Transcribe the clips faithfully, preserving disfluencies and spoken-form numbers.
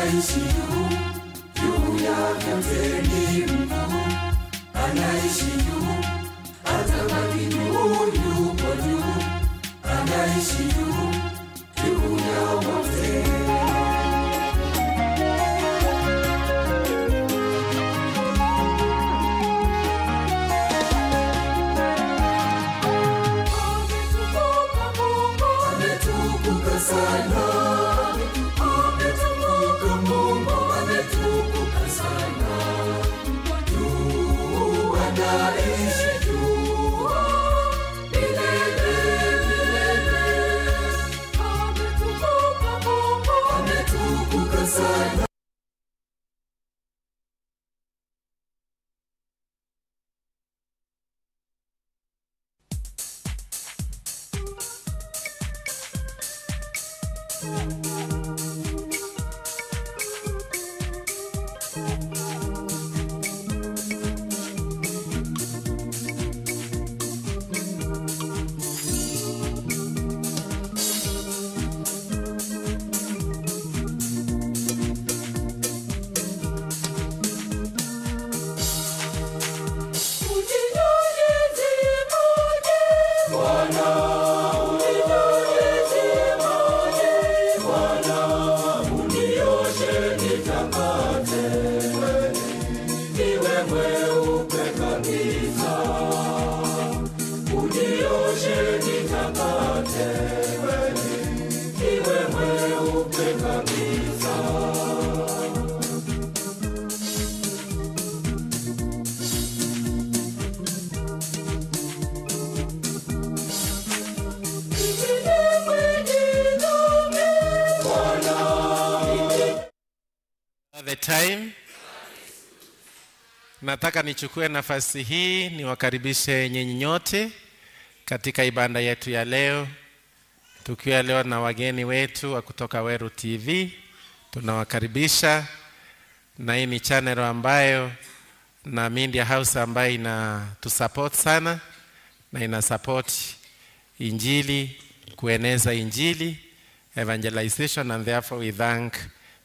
Anaishi juu, juu ya vyote ni Mungu. Anaishi juu, atabaki juu, yuko juu. Anaishi juu, juu ya wote. Ametukuka Mungu, ametukuka sana. Ametukuka Mungu, ametukuka sana. Juu, anaishi juu, milele, milele. Ametukuka Mungu, ametukuka sana. The time. Nataka nichukue nafasi hii niwakaribishe nyinyi nyote katika ibada yetu ya leo, tukiwa leo na wageni wetu wa kutoka Weru T V. Tunawakaribisha, na hii ni channel ambayo na media house ambayo inatusupport sana na ina support injili, kueneza injili, evangelization, and therefore we thank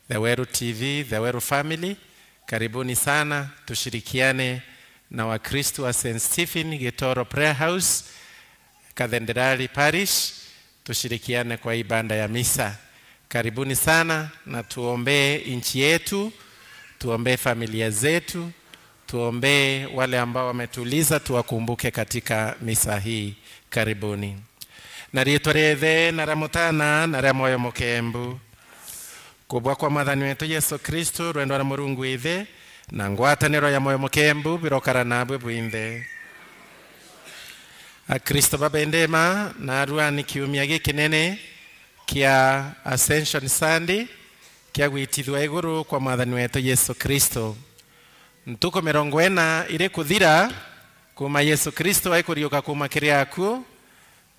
the Weru T V, the Weru family. Karibuni sana, tushirikiane na Wakristo wa Saint Stephen Gitoro Prayer House, Kathenderari Parish, tushirikiane kwa ibada ya misa. Karibuni sana na tuombee nchi yetu, tuombee familia zetu, tuombee wale ambao wametuliza, tuwakumbuke katika misa hii. Karibuni. Na riitwa ria Ithe, na ria Mutana, na ria Mwoyo Mukembu. Kubwa kwa Mwathani wetu Yesu Kristo, rwendo rwa Murungu Ithe, na ngwataniro ya Mwoyo Mukembu birokara nabwe bwinthe. Akristo babendema, narua ni kiumia gikinene kia Ascension Sunday, kia gwitithua iguru kwa Mwathani wetu Yesu Kristo. Ntuku mirongo ina iri kuthira kuma Yesu Kristo aikuriuka kuma kiri akuu,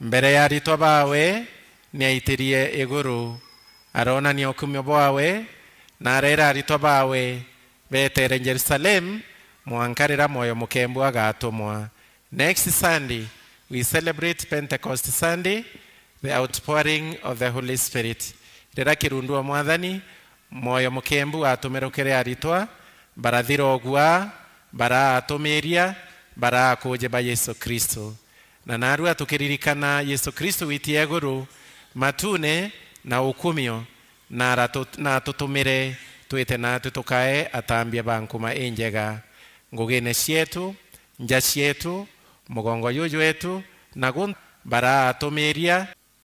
mbere ya aritwa bawe, ni aitirie iguru, aronania ukumio bwawe, na areera aritwa bawe betere Jerusalem mwanka riria Mwoyo Mukembu agatumwa. Next Sunday, we celebrate Pentecost Sunday, the outpouring of the Holy Spirit. Riria kirundu wa Mwathani, Mwoyo Mukembu atumirukire aritwa, barathira ugua, baraatumiria, baraakuji ba Yesu Kristo. Na narua tukiririkana Yesu Kristo witie iguru matune na ukumio, na aratu-, na atutumire twite natwe tukae atambia ba nkuma injega ngugine cietu, nja cietu, mugongo juju wetu, na gu-, baraatumiria,